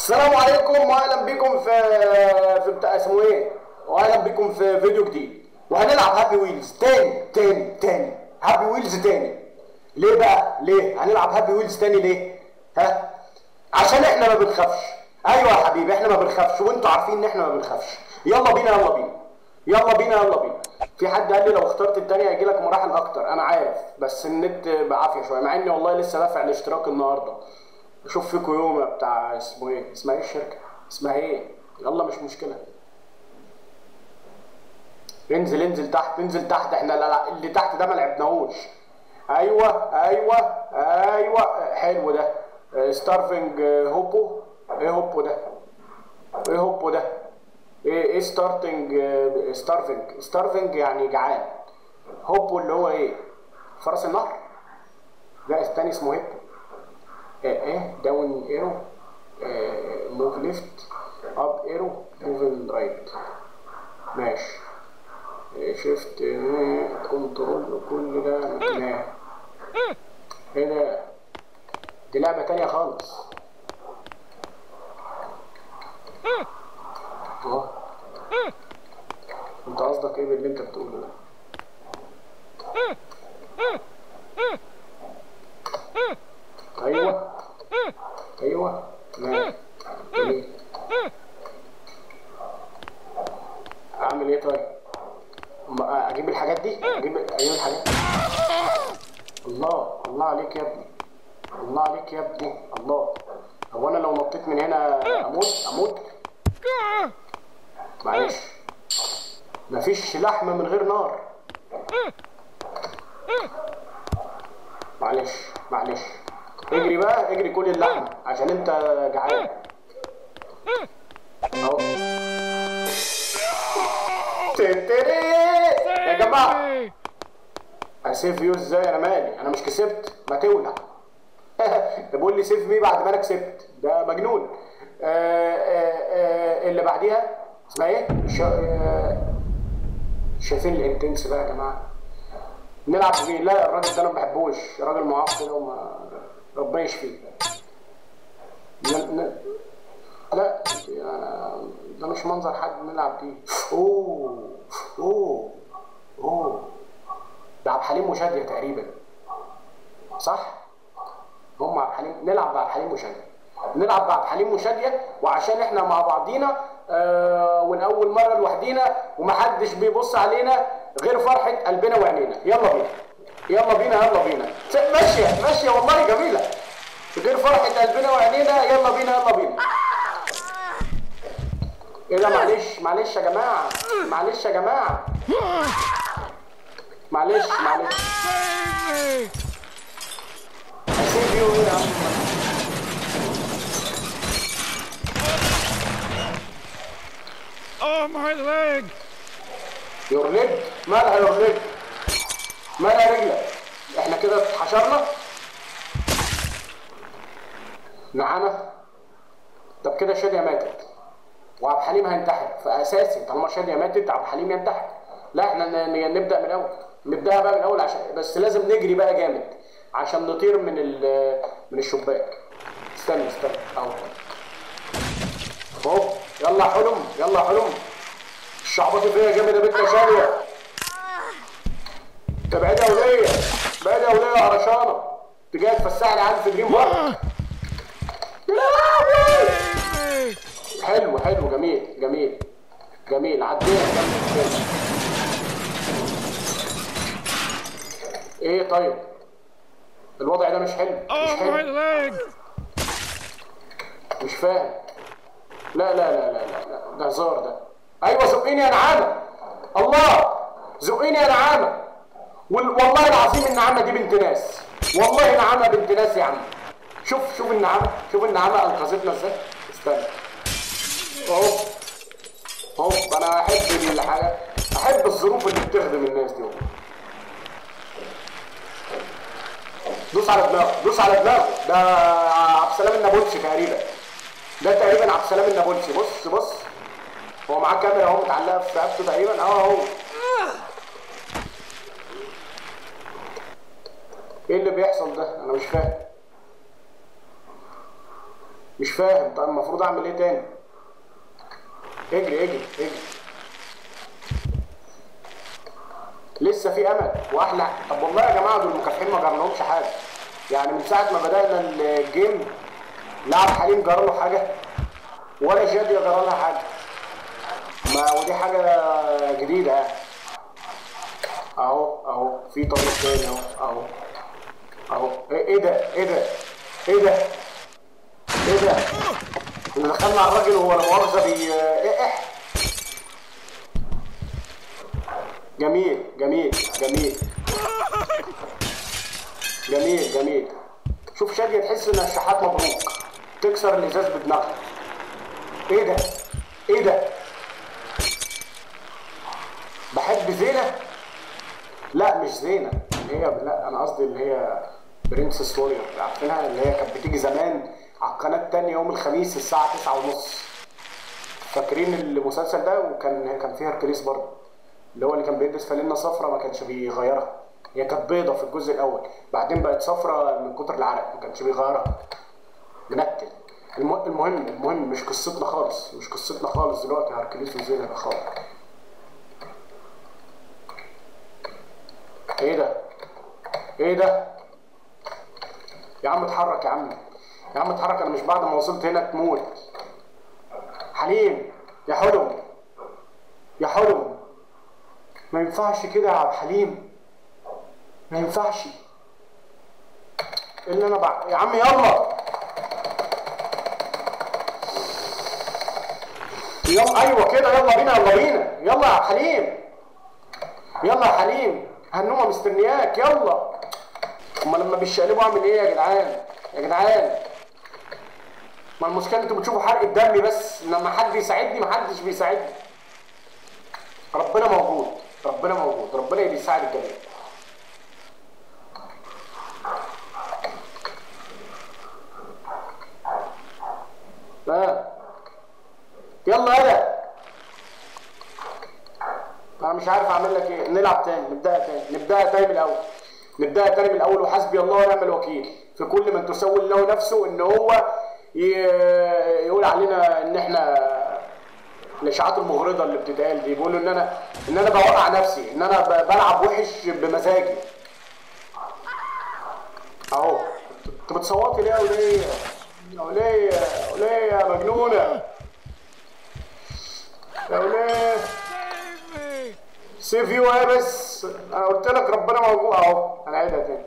السلام عليكم واهلا بكم في بتاع اسمه ايه، واهلا بكم في فيديو جديد. وهنلعب Happy Wheels تاني تاني تاني، Happy Wheels تاني. ليه بقى؟ ليه هنلعب Happy Wheels تاني ليه؟ ها؟ عشان احنا ما بنخافش. ايوه يا حبيبي احنا ما بنخافش، وانتوا عارفين ان احنا ما بنخافش. يلا بينا يلا بينا يلا بينا يلا بينا. في حد قال لي لو اخترت التانية هيجي لك مراحل اكتر، انا عارف بس النت بعافية شوية، مع اني والله لسه دافع الاشتراك النهارده. اشوف فيكم يوم بتاع اسمه ايه، اسمها ايه الشركة، اسمها ايه، يلا مش مشكلة. انزل انزل تحت، انزل تحت، احنا لا اللي تحت ده ما لعبناهوش. ايوه ايوه ايوه حلو ده. starving hippo، ايه hippo ده؟ ايه hippo ده؟ ايه starting starving؟ starving يعني جعان. hippo اللي هو ايه؟ فرس النهر؟ لا الثاني اسمه hippo. ايه down arrow، move left، up arrow، move right. ماشي، shift control كل ده مكناه. ايه ده؟ دي لعبة تانية خالص. اه انت قصدك ايه باللي انت بتقوله ده؟ ايوه ايوه ماشي جميل. اعمل ايه طيب؟ اجيب الحاجات دي؟ اجيب الحاجات دي. الله الله عليك يا ابني، الله عليك يا ابني، الله. هو انا لو نطيت من هنا اموت؟ اموت؟ معلش مفيش لحمه من غير نار. معلش معلش، اجري بقى، اجري كل اللحمة عشان انت جعان. اهو يا جماعة. ا save you ازاي؟ انا مالي، انا مش كسبت؟ ما تولع. ده بيقول لي save me بعد ما انا كسبت، ده مجنون. اللي بعديها اسمها ايه؟ شايفين ال intense بقى يا جماعة؟ نلعب بيه. لا الراجل ده انا ما بحبوش، راجل معاق كده وما ربنا يشفيه. لا ده مش منظر حد نلعب بيه. اوه اوه اوه، ده عبد الحليم وشادية تقريبا، صح؟ هم عبد الحليم. نلعب بعبد الحليم وشادية، نلعب بعبد الحليم وشادية، وعشان احنا مع بعضينا والاول مرة لوحدينا ومحدش بيبص علينا غير فرحه قلبنا وعينينا. يلا بينا يلا بينا يلا بينا. ماشية ماشية والله جميلة، غير فرحه قلبنا وعينينا. يلا بينا يلا بينا. ايه ده؟ معلش معلش يا جماعة، معلش يا جماعة، معلش معلش. اسيب يو يا عم. Oh my leg. Your leg؟ مالها your leg؟ مالها رجلك؟ احنا كده اتحشرنا؟ نعمة. طب كده شادية ماتت وعبد الحليم هينتحر، فاساسي طالما شادية ماتت عبد الحليم ينتحر. لا احنا نبدأ من الاول، نبدأها بقى من الاول، عشان بس لازم نجري بقى جامد عشان نطير من من الشباك. استنى استنى اهو. هوب يلا حلم يلا حلم. الشعبطي فيا جامد يا بنت يا شادية. انت بعيد يا ولية، بعيد يا ولية يا قرشانة. انت جاي تفسحني عندي في دريم بارك. يا لهوي. حلو حلو جميل جميل جميل. عدينا كمل. ايه طيب؟ الوضع ده مش حلو، مش حلو، مش فاهم. لا لا لا لا لا ده هزار ده. ايوه زقيني يا نعامه، الله زقيني يا نعامه. والله العظيم النعامه دي بنت ناس، والله نعامه بنت ناس يا عم. شوف شوف النعامه، شوف النعامه انقذتنا ازاي. استنى اهو اهو. انا احب الحاجة، احب الظروف اللي بتخدم الناس دي. دوس على دماغه، دوس على دماغه. ده عبد السلام النابلسي تقريبا، ده تقريبا عبد السلام النابلسي. بص بص هو معاه كاميرا اهو متعلقه في رقبته تقريبا. اهو اهو. ايه اللي بيحصل ده؟ انا مش فاهم. مش فاهم. طب المفروض اعمل ايه تاني؟ اجري اجري اجري، لسه في امل واحلى. طب والله يا جماعة دول المكافحين ما جرالهمش حاجة، يعني من ساعة ما بدانا ال game لا عبد الحليم جرى له حاجة ولا شاديه جرى لها حاجة، ما ودي حاجة جديدة يعني. اهو اهو في طريق تاني اهو اهو اهو. ايه ده ايه ده ايه ده ايه ده؟ احنا دخلنا على الراجل وهو لا مؤاخذة بيقح. جميل جميل جميل جميل جميل. شوف شادية تحس ان الشحات مبروك، تكسر الازاز بدماغها. ايه ده؟ ايه ده؟ بحب زينة؟ لا مش زينة، اللي هي لا انا قصدي اللي هي Princess Warrior، عارفينها؟ اللي هي كانت بتيجي زمان على القناة التانية يوم الخميس الساعة 9:30. فاكرين المسلسل ده؟ وكان فيها هركليس برضه، اللي هو اللي كان بيلبس فانلة صفرا ما كانش بيغيرها، هي كانت بيضة في الجزء الأول، بعدين بقت صفرا من كتر العرق، ما كانش بيغيرها. منتل. المهم المهم مش قصتنا خالص، مش قصتنا خالص دلوقتي هركليس وزينة ده خالص. ايه ده؟ ايه ده؟ يا عم اتحرك يا عم، يا عم اتحرك، انا مش بعد ما وصلت هنا تموت. حليم يا حلم يا حلم، ما ينفعش كده يا عبد الحليم، ما ينفعش. اللي انا يا عم يلا يلا، ايوه كده، يلا بينا يلا بينا، يلا يا عبد الحليم، يلا يا حليم، هنومه مستنياك، يلا. هما لما بيشقلبوا اعمل ايه يا جدعان؟ يا جدعان ما المشكلة انتوا بتشوفوا حرق الدم بس، لما حد يساعدني ما حدش بيساعدني. ربنا موجود، ربنا موجود، ربنا بيساعد الجميع. ها يلا يلا، انا مش عارف اعمل لك ايه. نلعب تاني، نبدأها تاني، نبدأها تاني من الاول، نبدأها تاني من الاول. وحسبي الله ونعم الوكيل في كل من تسول له نفسه ان هو يقول علينا ان احنا الاشاعات المغرضه اللي بتتقال دي، بيقولوا ان انا بوقع نفسي، ان انا بلعب وحش بمزاجي. اهو انت بتصوتي ليه يا وليه؟ يا وليه يا وليه يا مجنونة يا وليه؟ save you ايه بس؟ انا قلت لك ربنا موجود اهو. هنعيدها تاني،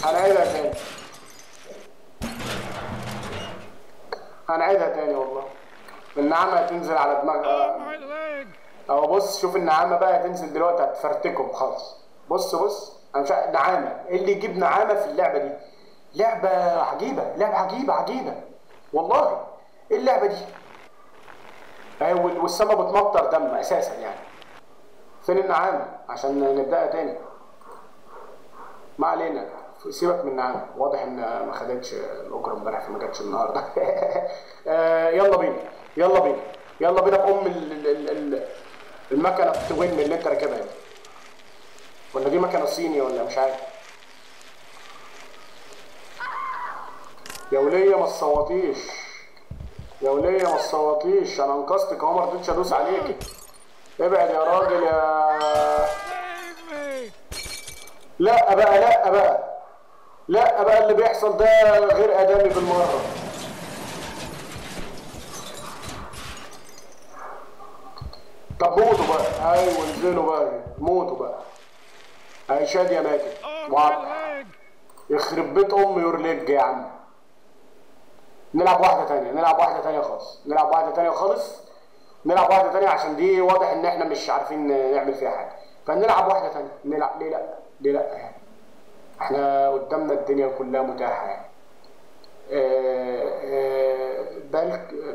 هنعيدها تاني، هنعيدها تاني والله. النعامة هتنزل على دماغها اهو. بص شوف النعامة بقى هتنزل دلوقتي هتفرتكم خالص. بص بص، انا مش عارف نعامة، ايه اللي يجيب نعامة في اللعبة دي؟ لعبة عجيبة، لعبة عجيبة عجيبة والله. ايه اللعبة دي؟ اهي والسما بتمطر دم اساسا يعني. فين النعامة عشان نبدأها تاني؟ ما علينا، سيبك من النعامة، واضح ان ما خدتش الاجرة امبارح فما جاتش النهارده. يلا بينا يلا بينا يلا بينا بام المكنه التوين اللي انت راكبها دي، ولا دي مكنه صيني ولا مش عارف. يا وليه ما تصوتيش، يا وليه ما تصوتيش، انا انقذتك اهو ما رضيتش ادوس عليكي. ابعد يا راجل يا لا بقى، لا بقى، لا بقى، اللي بيحصل ده غير ادمي بالمرة. طب موتوا بقى، ايوه انزلوا بقى، موتوا بقى. اهي شاديه ماتت، واضح. يخرب بيت ام your leg يا عم. نلعب واحدة تانية، نلعب واحدة تانية خالص، نلعب واحدة تانية خالص، نلعب واحدة تانية عشان دي واضح ان احنا مش عارفين نعمل فيها حاجة، فنلعب واحدة تانية. نلعب ليه لا؟ ليه لا يعني؟ احنا قدامنا الدنيا كلها متاحة يعني.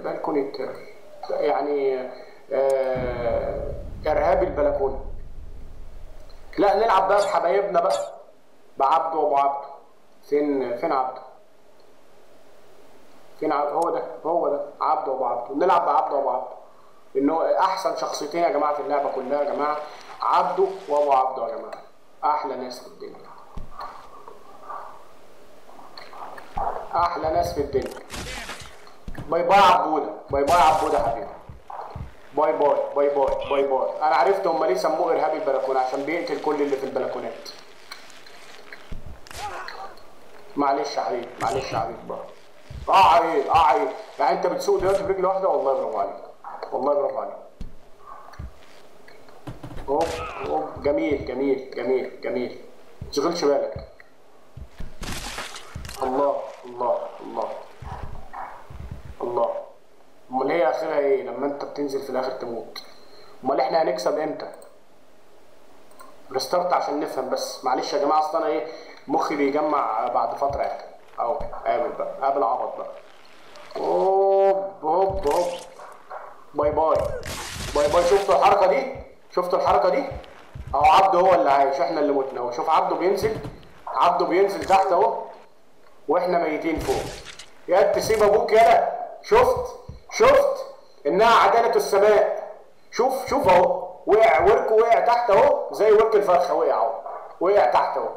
balcony terror يعني ارهاب البلكونه. لا نلعب بقى بحبايبنا بقى، بعبده وابو عبده. فين عبده؟ فين عبده؟ هو ده، هو ده عبده وابو عبده. نلعب بعبده وابو عبده، انه احسن شخصيتين يا جماعة في اللعبة كلها يا جماعة، عبده وابو عبده يا جماعة، احلى ناس في الدنيا. احلى ناس في الدنيا. bye bye عبوده، bye bye عبوده حبيبي، bye bye bye bye bye bye. انا عرفت هم ليه سموه ارهابي البلكونه، عشان بيقتل كل اللي في البلكونات. معلش يا حبيبي، معلش يا حبيبي بقى. عيب عيب يعني، انت بتسوق دلوقتي برجل واحدة؟ والله برافو عليك، والله برافو عليك. هوب هوب، جميل جميل جميل جميل، ما تشغلش بالك. الله الله الله الله. امال هي اخرها ايه لما انت بتنزل في الاخر تموت؟ امال احنا هنكسب امتى؟ restart عشان نفهم بس، معلش يا جماعة، اصل انا ايه مخي بيجمع بعد فترة يعني. اهو قابل بقى، قابل عبط بقى. هوب هوب هوب، bye bye bye bye. شفتوا الحركة دي؟ شفتوا الحركة دي؟ اهو عبده هو اللي عايش، احنا اللي متنا اهو. شوف عبده بينزل، عبده بينزل تحت اهو، واحنا ميتين فوق. يا تسيب ابوك يالا. شفت؟ شفت انها عدالة السماء. شوف شوف اهو، وقع وركه، وقع تحت اهو زي ورك الفرخه، وقع اهو، وقع تحت اهو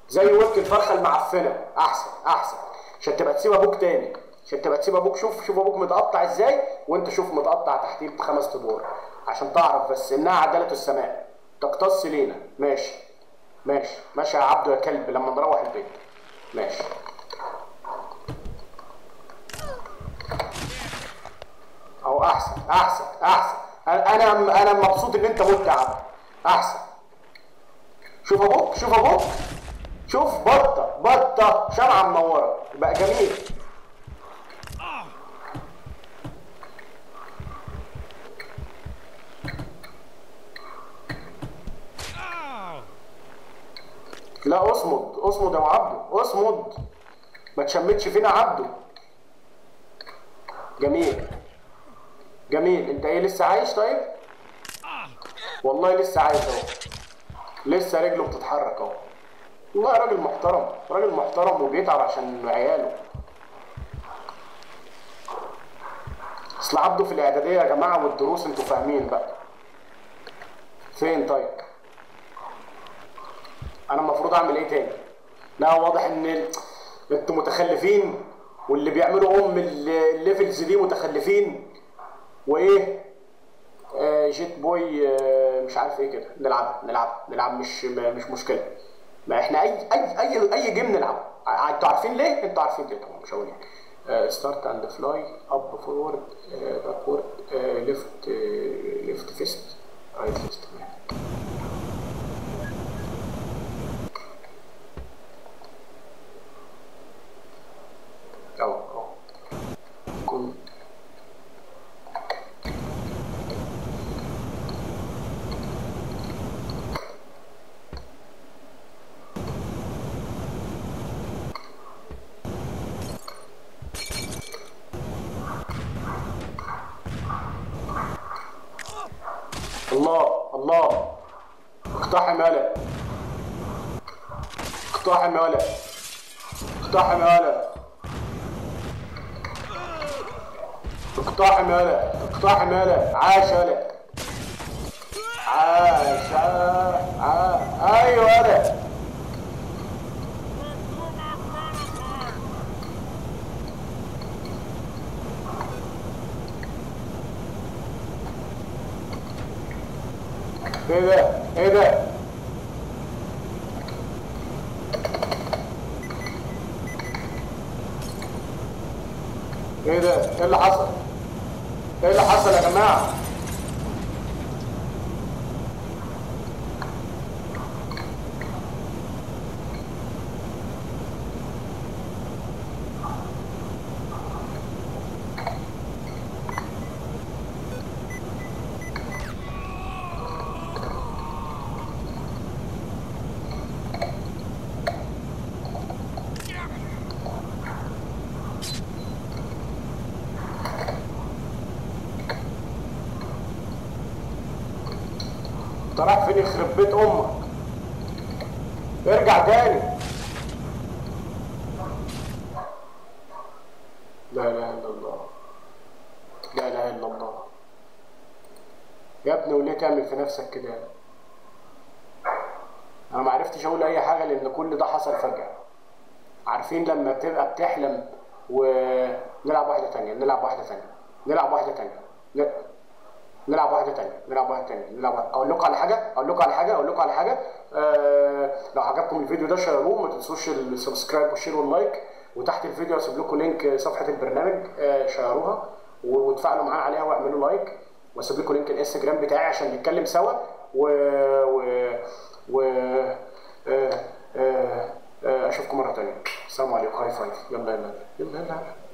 زي ورك الفرخه المعفنه. احسن احسن، عشان تبقى تسيب ابوك تاني، عشان تبقى تسيب ابوك. شوف شوف ابوك متقطع ازاي، وانت شوف متقطع تحتيه ب5 ادوار، عشان تعرف بس انها عدالة السماء تقتص لينا. ماشي ماشي ماشي يا عبده يا كلب، لما نروح البيت. ماشي. اهو احسن احسن احسن. انا مبسوط ان انت مت يا عبده، احسن. شوف ابوك، شوف ابوك، شوف بطه بطه شمعة منورة بقى. جميل. لا اصمد اصمد يا ابو عبده، اصمد، ما تشمتش فينا عبده. جميل جميل. انت ايه لسه عايش؟ طيب والله لسه عايش اهو، لسه رجله بتتحرك اهو. والله راجل محترم، راجل محترم وبيتعب عشان عياله. اصل عبده في الاعدادية يا جماعة والدروس انتوا فاهمين بقى. فين طيب؟ انا المفروض اعمل ايه تاني؟ لا واضح ان انتوا متخلفين، واللي بيعملوا ام ال levels دي متخلفين. وايه Jet Boy مش عارف ايه كده. نلعب نلعب نلعب، مش مشكلة، ما احنا اي اي اي اي game نلعب. انتوا عارفين ليه؟ انتوا عارفين ليه طبعا، مش هقول يعني. start and fly up forward backward left left fist right fist. اهو اهو كل الله الله. اقتحم يالا، اقتحم يالا، اقتحم يالا، اقتحم يالا، اقتحم يالا. عاش يالا، عاش. ايوه يالا. ايه ده؟ ايه ده؟ ايه ده؟ ايه اللي حصل؟ ايه اللي حصل يا جماعة؟ انت رايح فين؟ يخرب بيت امك، ارجع تاني. لا اله الا الله، لا اله الا الله. يا ابني وليه تعمل في نفسك كده؟ انا ما عرفتش اقول اي حاجة لان كل ده حصل فجاة. عارفين لما بتبقى بتحلم ونلعب واحدة تانية، نلعب واحدة تانية، نلعب واحدة تانية، نلعب واحدة تانية، نلعب واحدة تانية، نلعب واحدة. اقول لكم على حاجة، اقول لكم على حاجة، اقول لكم على حاجة. لو عجبكم الفيديو ده شيروه، ما تنسوش ال subscribe وال share وال like، وتحت الفيديو هسيب لكم link صفحة البرنامج، شيروها وتفاعلوا معانا عليها واعملوا like، واسيب لكم link الانستجرام بتاعي عشان نتكلم سوا. و و و اشوفكم مرة تانية. السلام عليكم. high five. يلا يلا يلا يلا.